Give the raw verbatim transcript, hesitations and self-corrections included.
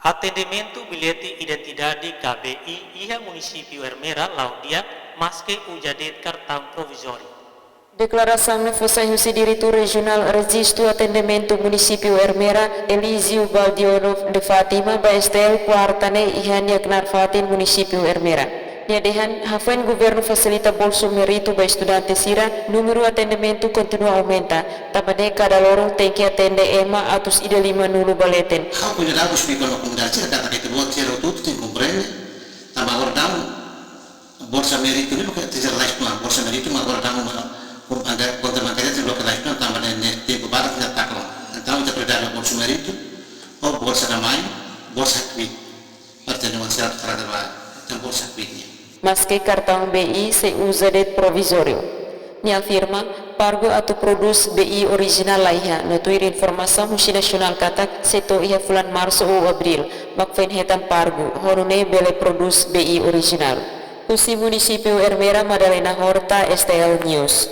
Atendimentu billete identidade ka B I iha Munisípiu Ermera la'o di'ak, maske uza de'it kartaun provizóriu. Deklarasaun ne'e fó sai husi Diretór Rejionál Rejistu Atendimentu Munisípiu Ermera, Elísio Baldiono de Fátima, ba S T L, kuarta ne'e, iha nia knaar fatin Munisípiu Ermera. Nia dehan, hafoin governu fasilita Bolsu Méritu ba estudante sira, númeru atendimentu kontinua aumenta. Tanba ne'e kada loron tenke atende ema atus ida lima-nulu ba leten. Ha'u-nia dadus ne'e ba komunidade sira katak ita-boot sira hotu-hotu tenke komprende. Tanba agora daudaun Bolsa Méritu ne'e loke tijar lais tuan, Bolsa Méritu mak agora daudaun mak, um, anda konta bankarias ne'e loke lais tuan, tanba ne'e, ne'e tempu badak ita takon. Entaun ita prioridade Bolsa Méritu, ou Bolsa da Mãe, Bolsa Hakbiit. Parte de Bolsa Trabalho, entaun Bolsa Hakbiit nian. Maske kartaun B I sei uza de'it provizóriu. Nia afirma, Pargo atu prodús B I orijinál laiha, no tuir informasaun husi Nasionál katak sei to'o iha fulan Marsu ou Abríl, mak foin hetan Pargo, ho nune'e bele prodús B I orijinál. Husi Munisípiu Ermera, Madalena Horta, S T L News.